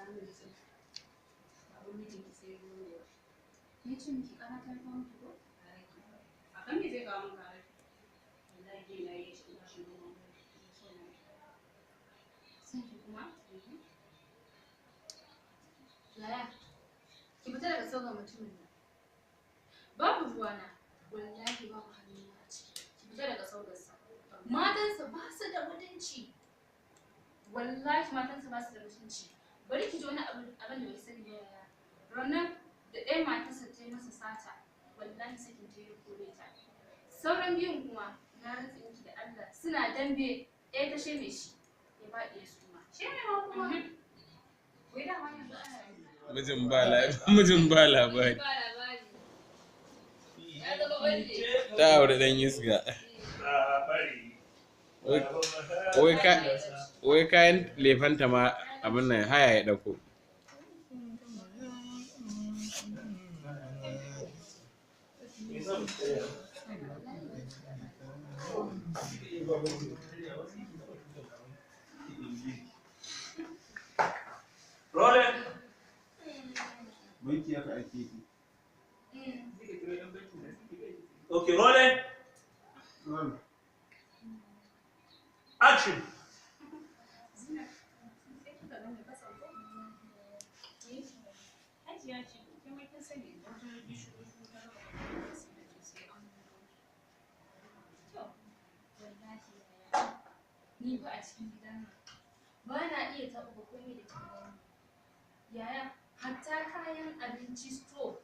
ranar da abin mijinki sai ya zo. Ya ce miki ƙara ta kawo miki ko? A kan me zai kawo min ƙara? Wallahi na yi shi ina shi noma so na. Son ki kuma? Yaya, ki fita daga sauran mutumin nan. Babu ruwana, wallahi babu hannuna a ciki. Ki fita daga sauransa. Matansa ba su da mutunci. Wallahi matansa ba su da mutunci. Bari ki ji wani abin da bai sani ba yaya. Ranar da ɗaya matarsa ta yi masa sata, wallahi sakin ta yi kore ta. Sauran biyun kuma, na rantse miki da Allah, suna dambe ɗaya ta sheme shi, ya faɗi ya suma. Sheme ma kuma? Wai dama yanzu ana yi. Mijin ba mijin ba labari. Ba labari. Ya zama balle. Ta aure ɗan iska. Wai kayan lefanta ma abin nan haya ya ɗauko. Rolling. Banki aka aike ki. Okay, rolling. Roll. Action. Hajiya ce, ke ma kin sani idan ta yi shiru shiru ta raba kuɗi sai na ce sai an nuna. To, wallahi yaya, ni fa a cikin gidan nan ba na iya taɓa komai da kika gani. Yaya, hatta kayan abinci store